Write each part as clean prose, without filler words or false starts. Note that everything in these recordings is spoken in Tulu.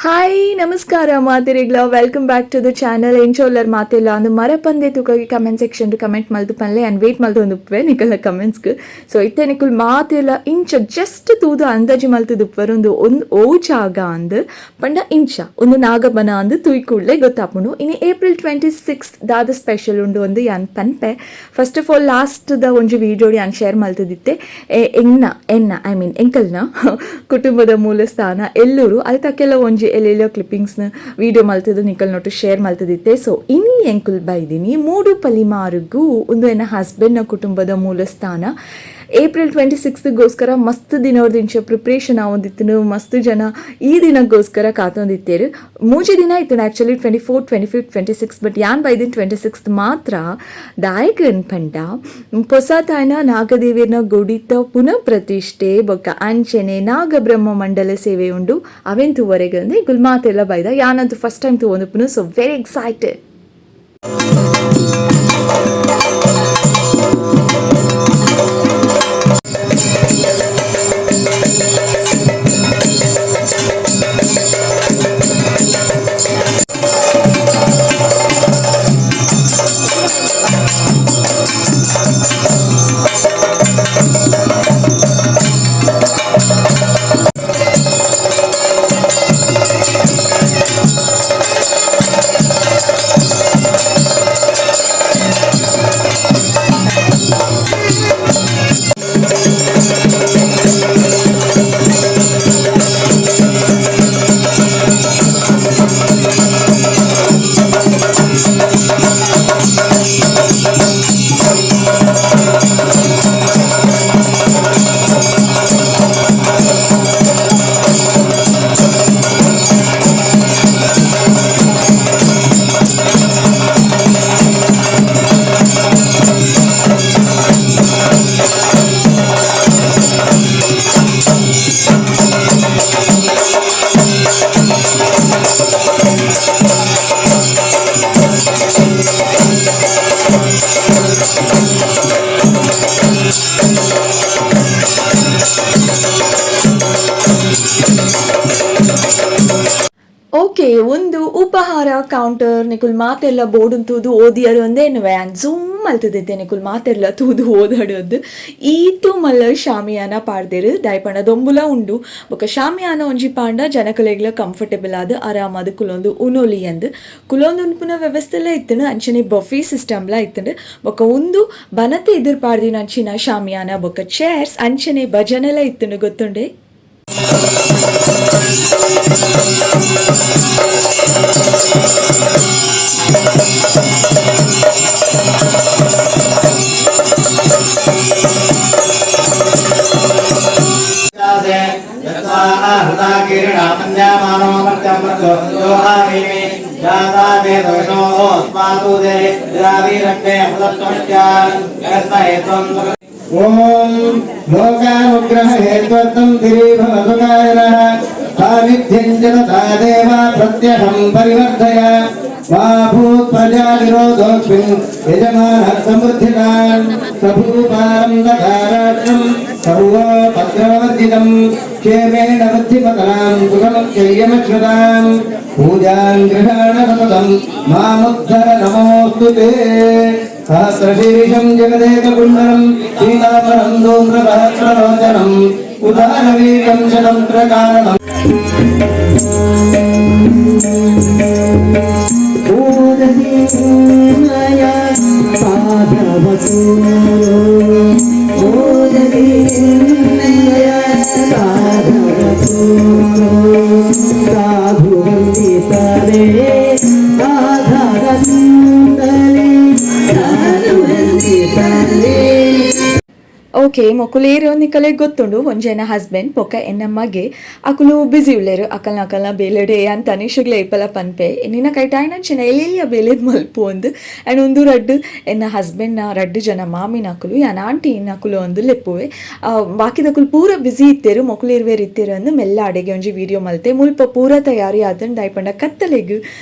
Hi ನಮಸ್ಕಾರ ಮಾತೆರೆಗ್ಲ welcome back to the channel. ಎಂಚೋಲ್ಲರ್ ಮಾತೆಲ್ಲ ಅಂದು ಮರಪಂದೆ ತುಕಾಗಿ comment section comment ಮಲ್ತು ಪನ್ಲೆ and wait ಮಲ್ತು ಒಂದು ಉಪ್ಪೆ ನಿಕಲ್ನ ಕಮೆಂಟ್ಸ್ಗೆ. ಸೊ ಇತ್ತೆ ನಿಕುಲ್ ಮಾತೆಲ್ಲ ಇಂಚ ಜಸ್ಟ್ ತೂದು ಅಂದಾಜಿ ಮಲ್ತು ದುಪ್ಪರ್ ಒಂದು ಒಂದು ಓ ಜಾಗ ಅಂದ್ ಪಂಡ ಇಂಚ ಒಂದು ನಾಗಬನ ಅಂದು ತೂಯ್ ಕೂಡ್ಲೆ ಗೊತ್ತಾಪುಂಡು. ಇನಿ ಏಪ್ರಿಲ್ 26 ದಾದ ಸ್ಪೆಷಲ್ ಉಂಡು ಒಂದು ಯಾನ್ ಪನ್ಪೆ. First of all last the ಒಂಜಿ ವೀಡಿಯೋ ಯಾನ್ ಶೇರ್ ಮಲ್ತದಿತ್ತೆ, ಎನ್ನ ಎನ್ನ I mean ಎಂಕಲ್ನ ಕುಟುಂಬದ ಮೂಲ ಸ್ಥಾನ ಎಲ್ಲೂರು, ಅಲ್ತ ಕೆಲವು ಒಂಜಿ ಎಲ್ಲೆಲ್ಲೋ ಕ್ಲಿಪ್ಪಿಂಗ್ಸ್ನ ವೀಡಿಯೋ ಮಲ್ತದ್ದು ನಿಕಲ್ ನೋಟು ಶೇರ್ ಮಲ್ತದಿತ್ತೆ. ಸೊ ಇನಿ ಎಂಕುಲ್ ಬೈದಿನಿ ಮೂಡು ಪಲಿಮಾರುಗು, ಒಂದು ಎನ್ನ ಹಸ್ಬೆಂಡ್ನ ಕುಟುಂಬದ ಮೂಲ ಸ್ಥಾನ. ಏಪ್ರಿಲ್ 26ಗೋಸ್ಕರ ಮಸ್ತ್ ದಿನೋರ್ದಿಂಚ ಪ್ರಿಪ್ರೇಷನ್ ಆವೊಂದಿತ್ತು, ಮಸ್ತ್ ಜನ ಈ ದಿನಕ್ಕೋಸ್ಕರ ಕಾತೊಂದಿತ್ತೇರು. ಮೂಜಿ ದಿನ ಇತ್ತು ಆ್ಯಕ್ಚುಲಿ, 24, 25, 26, ಬಟ್ ಯಾನ್ ಬೈದಿನ 26 ಮಾತ್ರ. ದಾಯಕನ್ ಪಂಡ ಪೊಸತಾಯನ ನಾಗದೇವಿಯರ್ನ ಗುಡಿತ ಪುನಃ ಪ್ರತಿಷ್ಠೆ ಬೊಕ್ಕ ಅಂಚನೆ ನಾಗಬ್ರಹ್ಮ ಮಂಡಲ ಸೇವೆ ಉಂಡು. ಅವೆನ್ ತೂವರೆಗೆ ಅಂದ್ರೆ ಗುಲ್ಮಾತೆಲ್ಲ ಬೈದ. ಯಾನಂತೂ ಫಸ್ಟ್ ಟೈಮ್ ತೂವೊಂದು ಪುನಃ, so very excited. Okay, ಒಂದು ಉಪಹಾರ ಕೌಂಟರ್. ನಿಕುಲ್ ಮಾತೆಲ್ಲ ಬೋರ್ಡ್ ತೂದು ಓದಿಯರು ಒಂದೇನುವೆ ಆ್ಯಂಡ್ ಝೂಮ್ ಮಲ್ತದಿತ್ತೆ. ನಿಕುಲ್ ಮಾತೆಲ್ಲ ತೂದು ಓದಾಡೋದು. ಈತು ಮಲ್ಲ ಶಾಮಿಯಾನ ಪಾಡ್ದೇರು ದಾಯಪಂಡ ದೊಂಬುಲ ಉಂಡು ಬೊಕ ಶಾಮಿಯಾನ ಒಂಜಿ ಪಾಂಡ ಜನಕುಲೆಗ್ಲ ಕಂಫರ್ಟೇಬಲ್ ಆದ್ ಆರಾಮಾದ್ ಕುಲೊಂದು ಉನೊಲಿ ಅಂದ್ ಕುಲೊಂದು ಉನ್ಪುನ ವ್ಯವಸ್ಥೆಲ ಇತ್ತುಂಡು. ಅಂಚನೆ ಬಫೆ ಸಿಸ್ಟಮ್ಲ ಇತ್ತುಂಡು. ಬೊಕ ಉಂದು ಬನತೆ ಎದುರು ಪಾಡ್ದಿನ ಅಂಚಿನ ಶಾಮಿಯಾನ ಬೊಕ ಚೇರ್ಸ್ ಅಂಚನೆ ಭಜನೆಲ ಇತ್ತುಂಡು ಗೊತ್ತುಂಡೆ. ఓం లోకానుగ్రహ హేత్వర్థం ధిరీభవసుకాయనః సాన్నిధ్యం చ తథా దేవ ప్రత్యహం పరివర్ధయ మా భూత్ ప్రజా విరోధోస్మిన్ యజమానః సమృద్ధితాన్ సభూపారం దధారాష్ట్రం సర్వోపద్రవవర్జితం క్షేమేణ వృద్ధిపతనాం సుఖమక్షయ్యమశ్రుతాం పూజాం గృహాణ సతతం మాముద్ధర నమోऽस्तु ते. సహస్రశీర్షం జగదేకకుండలం పీతాంబరం ధూమ్రసహస్రలోచనం ఉదారవీకం శతంత్రకారణం. ಓಕೆ, ಮೊಕುಲೇರು ನಿಕಲೆ ಗೊತ್ತುಂಡು. ಒಂಜಿ ಎನ್ನ ಹಸ್ಬೆಂಡ್ ಬೊಕ್ಕ ಎನ್ನ ಮಗೆ ಅಕುಲು ಬ್ಯುಸಿ ಉಲ್ಲೇರು ಅಕಲ್ನ ಅಕಲ್ನ ಬೇಲೆಡೆ ಅಂತ ತನಿಷಗ್ಲೆ ಇಪ್ಪಲ ಪನ್ಪೆ, ನಿನ್ನ ಕೈಟಾಯ್ನಂಚಿನ ಎಲ್ಲೆಲ್ಲ ಬೇಲೆದ್ ಮಲ್ಪು ಅಂದ್. ಆ್ಯಂಡ್ ಒಂದು ರಡ್ಡು ಎನ್ನ ಹಸ್ಬೆಂಡ್ನ ರಡ್ಡು ಜನ ಮಾಮಿನ ಅಕುಲು ಯಾನ್ ಆಂಟಿ ಅಕುಲು ಒಂದು ಲೆಪ್ಪುವೆ. ಬಾಕಿದಕುಲು ಪೂರ ಬ್ಯುಸಿ ಇತ್ತೇರು, ಮೊಕುಲು ಇರ್ವೇರು ಇತ್ತೇರು ಅಂದ್ ಮೆಲ್ಲ ಅಡೆಗೆ ಒಂಜಿ ವೀಡಿಯೋ ಮಲ್ತೆ. ಮುಲ್ಪ ಪೂರ ತಯಾರಿ ಆತಂಡ್. ದಾಯಪಂಡ ಕತ್ತಲೆಗ್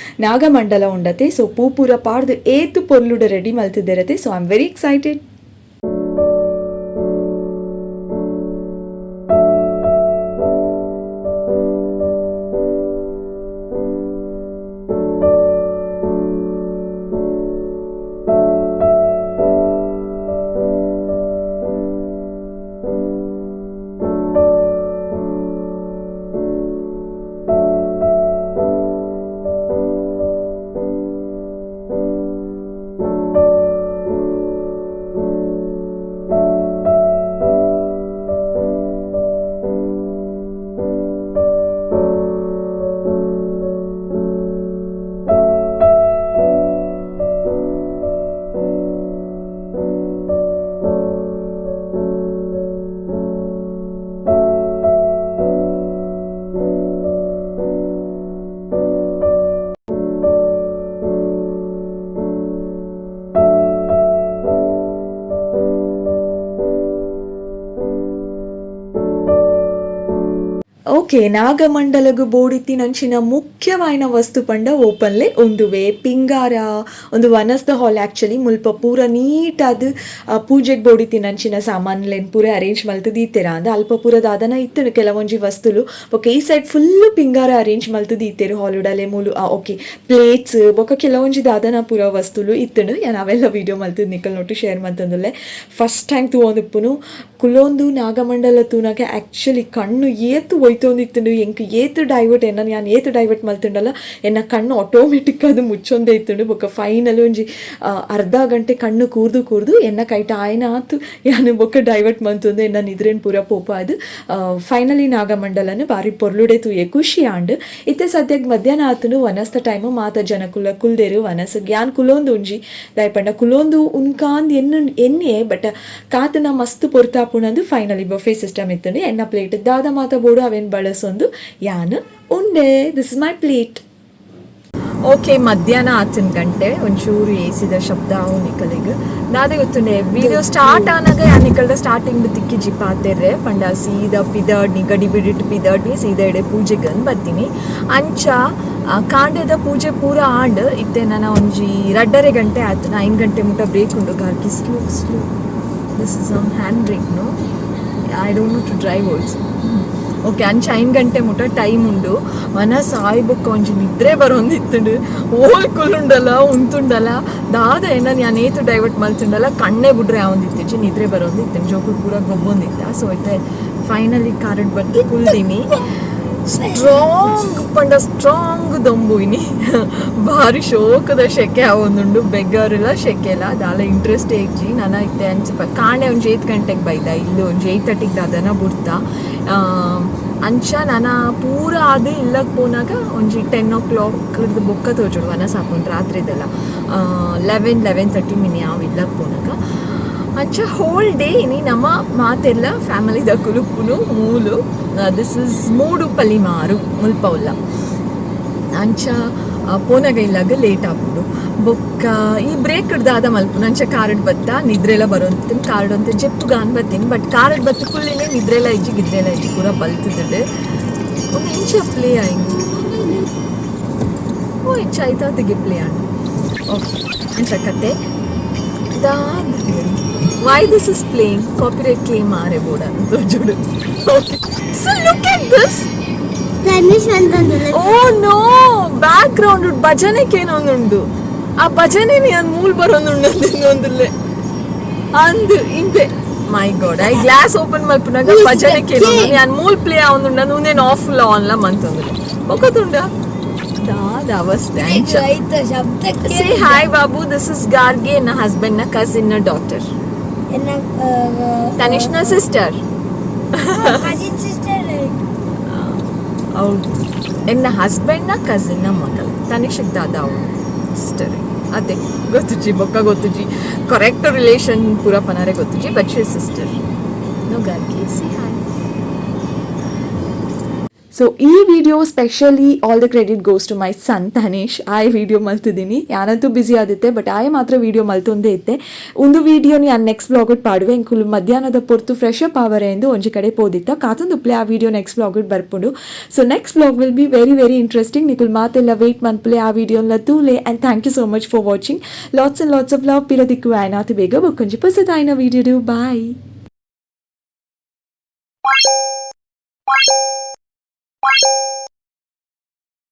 ನಾಗಮಂಡಲ ಉಂಡತೆ. ಸೊ ಪೂ ಪೂರ ಪಾಡ್ದು ಏತು ಪೊರ್ಲುಡು ರೆಡಿ ಮಲ್ತಿದ್ದಿರತೆ. So I am very excited. Okay, ನಾಗಮಂಡಲಗು ಬೋಡಿತ್ತಿನಂಚಿನ ಮುಖ್ಯವಾಯಿನ ವಸ್ತು ಪಂಡ ಓಪನ್ಲೆ ಉಂದುವೆ ಪಿಂಗಾರ. ಒಂದು ವನಸ್ದ ಹಾಲ್ ಆಕ್ಚುಲಿ. ಮುಲ್ಪ ಪೂರ ನೀಟಾದ್ ಪೂಜೆಗ್ ಬೋಡಿತ್ತಿನಂಚಿನ ಸಾಮಾನ್ಲೆನ್ ಪೂರ ಅರೇಂಜ್ ಮಲ್ತ್ ದೀತೆರ್. ಅಂದ್ ಅಲ್ಪ ಪೂರ ದಾದನ ಇತ್ತುಂಡು ಕೆಲವೊಂಜಿ ವಸ್ತುಲು. ಬೊಕ ಈ ಸೈಡ್ ಫುಲ್ ಪಿಂಗಾರ ಅರೇಂಜ್ ಮಲ್ತ್ ದೀತೆರ್ ಹಾಲುಡಲೆ ಮೂಲು. ಓಕೆ, ಪ್ಲೇಟ್ಸ್ ಬೊಕ ಕೆಲವೊಂಜಿ ದಾದನ ಪೂರ ವಸ್ತುಲು ಇತ್ತುಂಡು. ಯಾನ್ ಅವೆಲ್ಲ ವಿಡಿಯೋ ಮಲ್ತ್ ನಿಕಲ್ನೊಟ್ಟು ಶೇರ್ ಮಲ್ತೊಂದುಲ್ಲೆ. ಫಸ್ಟ್ ಟೈಮ್ ತೂವೊಂದುಪ್ಪುನು. ಕುಲೊಂದು ನಾಗಮಂಡಲ ತೂನಗ ಆಕ್ಚುಲಿ ಕಣ್ಣು ಏತ್ ಒಯ್ತೊಂದಿತ್ತುಂಡು. ಎಂಕ್ ಏತ್ ಡೈವರ್ಟ್, ಎನ್ನ ಯಾನ್ ಏತ್ ಡೈವರ್ಟ್ ಮಲ್ತುಂಡಲ ಎನ್ನ ಕಣ್ಣು ಆಟೋಮೆಟಿಕ್ ಆದ್ ಮುಚ್ಚೊಂದೇ ಇತ್ತುಂಡು. ಬೊಕ ಫೈನಲ್ ಒಂಜಿ ಅರ್ಧ ಗಂಟೆ ಕಣ್ಣು ಕೂರ್ದು ಕೂರ್ದು ಎನ್ನ ಕೈಟ್ ಆಯ್ನಾತ್ ಯಾನ್ ಬೊಕ ಡೈವರ್ಟ್ ಮಲ್ತೊಂದು ಎನ್ನ ನಿದ್ರೆನ್ ಪೂರ ಪೋಪಾದ್ ಫೈನಲಿ ನಾಗಮಂಡಲನ್ ಬಾರಿ ಪೊರ್ಲುಡೆ ತೂಯೆ, ಖುಷಿ ಆಂಡ್. ಇತ್ತೆ ಸದ್ಯಗ್ ಮಧ್ಯಾಹ್ನ ಆತುಂಡು. ವನಸ್ದ ಟೈಮ್, ಮಾತ ಜನಕುಲ ಕುಲ್ದೆರ್ ವನಸ್. ಯಾನ್ ಕುಲೊಂದು ಒಂಜಿ ದಾಯೆ ಪಂಡ ಕುಲೊಂದು ಉನ್ಕಾಂದ್ ಎನ್ನು ಎನ್ನಿಯೆ. ಬಟ್ ಕಾತುನ ಮಸ್ತ್ ಪೊರ್ತಾಪುಂಡಂದು. ಫೈನಲಿ ಬಫೆ ಸಿಸ್ಟಮ್ ಇತ್ತುಂಡು. ಎನ್ನ ಪ್ಲೇಟ್ ದಾದ ಮಾತ ಬೋಡು ಅವೆನ್ ಬಳಸೊಂದು ಯಾನ್ ಉಂಡೆ. This is my plate. Okay, ಮಧ್ಯಾಹ್ನ ಆತಿನ ಗಂಟೆ. ಒಂಚೂರು ಎಸಿದ ಶಬ್ದ ಅವು ನಿಕಲಿಗ್ ದಾದೆ ಗೊತ್ತುಂಡೆ. ವಿಡಿಯೋ ಸ್ಟಾರ್ಟ್ ಆನಾಗ ಯಾನ್ ನಿಕಲ್ದ ಸ್ಟಾರ್ಟಿಂಗ್ ತಿಕ್ಕಿಜಿ ಪಾತೆರ್ರೆ. ಪಂಡ ಸೀದಾ ಪಿದರ್ಡ್ನಿ, ಗಡಿ ಬಿಡಿಟ್ ಪಿದರ್ಡ್ನಿ, ಸೀದಾ ಎಡೆ ಪೂಜೆಗೆ ಬತ್ತೀನಿ. ಅಂಚ ಕಾಂಡೆದ ಪೂಜೆ ಪೂರ ಆಂಡ್. ಇತ್ತೆ ನನ ಒಂಜಿ 2.30 ಗಂಟೆ ಆಯ್ತು. 5 ಗಂಟೆ ಮುಟ್ಟ ಬ್ರೇಕ್ ಉಂಡು. ಗಾರ್ಗಿ, slow, slow. This is on hand brake, no? I don't know to drive also. Okay, ಅಂಚ 5 ಗಂಟೆ ಮುಟ್ಟ ಟೈಮ್ ಉಂಡು. ಮನಸ್ಸು ಆಯ್ ಬೊಕ್ಕ ಒಂಜಿ ನಿದ್ರೆ ಬರೋಂದಿತ್ತುಂಡು. ಓಲ್ ಕುಲ್ಲುಂಡಲ, ಉಂತುಂಡಲ, ದಾದ ಏನ ಯಾನ್ ಏತು ಡೈವರ್ಟ್ ಮಲ್ತುಂಡಲ ಕಣ್ಣೆ ಬುಡ್ರೆ ಆವೊಂದಿತ್ತಿಜ್ಜಿ. ನಿದ್ರೆ ಬರೋಂದಿತ್ತು, ಜೋಕುಲು ಪೂರ ಗೊಬ್ಬೊಂದಿತ್ತ. ಸೊ ಇತ್ತೆ ಫೈನಲಿ ಕಾರಡ್ ಬತ್ತು ಕುಲ್ದಿನಿ. ಸ್ಟ್ರಾಂಗ್ ಪಂಡ ಸ್ಟ್ರಾಂಗ್ ದೊಂಬು ಇನಿ. ಭಾರಿ ಶೋಕದ ಶೆಕೆ ಆವೊಂದುಂಡು. ಬೆಗ್ಗರೆಲ್ಲ ಶೆಕೆ ಇಲ್ಲ, ದಾಲ ಇಂಟ್ರೆಸ್ಟ್ ಇಜ್ಜಿ. ನನ ಇತ್ತೆ ಅಂಚ ಕಾಂಡೆ ಒಂಜಿ 8 ಗಂಟೆಗೆ ಬೈದ. ಇಲ್ಲಿ ಒಂಜಿ 8:30ಗೆ ದಾದನ ಬುಡ್ತ. ಅಂಚ ನನ ಪೂರ ಆದ್ ಇಲ್ಲಗ್ ಪೋನಾಗ ಒಂಜಿ 10 ಓ ಕ್ಲಾಕ್ ಬೊಕ್ಕ ತೋಜೋಡು ವನಸ್ ಆಪುಂಡು. ರಾತ್ರಿದೆಲ್ಲ 11, 11:30 ಮಿನಿ ಆವು ಇಲ್ಲಗ್ ಪೋನಾಗ. ಅಂಚ ಹೋಲ್ ಡೇ ಇನಿ ನಮ್ಮ ಮಾತೆಲ್ಲ ಫ್ಯಾಮಿಲಿದ ಕುಲುಪ್ಪುನು ಮೂಲು. This is ಮೂಡು ಪಲಿಮಾರು, ಮುಲ್ಪ ಉಲ್ಲ. ಅಂಚ ಪೋನಾಗ ಇಲ್ಲಾಗ ಲೇಟ್ ಆಪುಂಡು. ಬೊಕ್ಕ ಈ ಬ್ರೇಕ್ ದಾದ ಮಲ್ಪುನು? ಅಂಚ ಕಾರಡ್ ಬತ್ತ ನಿದ್ರೆಲ ಬರೋಂತಿನ್. ಕಾರಡ್ ಅಂತ ಜೆಪ್ಪುಗಾನ್ ಬತ್ತೀನಿ. ಬಟ್ ಕಾರಡ್ ಬತ್ತು ಕುಲ್ಲಿನೆ ನಿದ್ರೆಲ ಇಜ್ಜಿ, ಗಿದ್ರೆಲ ಇಜ್ಜಿ, ಪೂರ ಬಲ್ತುದುಂಡು. ಒಂದು ಇಂಚ ಪ್ಲೇ ಆಯ್ತು. ಓ, ಇಂಚ ಆಯ್ತಾತಿಗೆ ಪ್ಲೇ ಆಂಡ್. ಓಕೆ, ಅಂಚ ಕತೆ ದಾದ. Why this is playing? Copyright claim ಆರೆ ಬೋಡ ತೋಜೋಡು. Okay, so look at this. Oh no, back ground ಭಜನೆಗೆ ಏನೊಂದುಂಡು. ಆ ಭಜನೆ ನಾನು ಮೂಲ್ ಬರೋದುಂಡು ಒಂದುಲ್ಲೆ ಅಂದ್ ಇಂಬೆ. ಮೈ ಗಾಡ್, I glass open ಮಲ್ಪುನಾಗ ಭಜನೆ ಕೇಳೋದು. ನಾನು ಮೂಲ್ ಪ್ಲೇ ಆವೊಂದುಂಡು, ಉಂದೇನು ಆಫ್ ಆನ್ ಲ ಮಂತೊಂದುಲ್ಲೆ. ಒಕ್ಕತುಂಡ ದಾದ ಅವಸ್ಥೆ ಅಂಚ. ಶಬ್ದಕ್ಕೆ. Say hi Babu. This is Gargi, ಎನ್ನ ಹಸ್ಬೆಂಡ್ ನ ಕಸಿನ್ ನ ಡಾಟರ್, ತನಿಷ್ನ ಸಿಸ್ಟರ್. Cousin sister. ಹೌದು, ಎನ್ನ ಹಸ್ಬೆಂಡ್ ನ ಕಸಿನ್ ನ ಮಗಳು. ತನಿಷಕ್ ದಾದ ಅವಳು ಸಿಸ್ಟರ್. ಅದೇ ಗೊತ್ತುಜಿ, ಬೊಕ್ಕ ಗೊತ್ತುಜಿ. ಕರೆಕ್ಟ್ ರಿಲೇಷನ್ ಪೂರ ಪನಾರೆ ಗೊತ್ತುಜಿ, but she sister, no? Gargi, say hi. So ಈ video specially all the credit goes to my son Tanish. ಆ ವಿಡಿಯೋ ಮಲ್ತಿದ್ದೀನಿ. ಯಾನಂತೂ ಬ್ಯುಸಿ ಆದಿತ್ತೆ, ಬಟ್ ಆಯ್ ಮಾತ್ರ ವಿಡಿಯೋ ಮಲ್ತೊಂದೇ ಇತ್ತೆ. ಒಂದು ವಿಡಿಯೋ ಯಾನ್ ನೆಕ್ಸ್ಟ್ ವ್ಲಾಗ್ ಪಾಡುವೆ. ಇಂಕುಲು ಮಧ್ಯಾಹ್ನದ ಪೊರ್ತು ಫ್ರೆಶ್ ಅಪ್ ಆವರೆ ಎಂದು ಒಂಜಿ ಕಡೆ ಪೋದಿತ್ತ. ಕಾತೊಂದುಪ್ಲೆ, ಆ ವಿಡಿಯೋ ನೆಕ್ಸ್ಟ್ ವ್ಲಾಗ್ ಬರ್ಪುಂಡು. So next vlog will be very, very interesting. ನಿಕುಲ್ ಮಾತೆಲ್ಲ ವೇಟ್ ಮನ್ಪುಲೆ, ಆ ವಿಡಿಯೋನ ತೂಲೆ. And thank you so much for watching. Lots and lots of love. ಪಿರದಿಕ್ಕು ಆಯ್ನಾತು ಬೇಗ ಬೊಕ್ಕೊಂಜಿ ಪೊಸತಾಯಿನ ವಿಡಿಯೋ. ಬಾಯ್.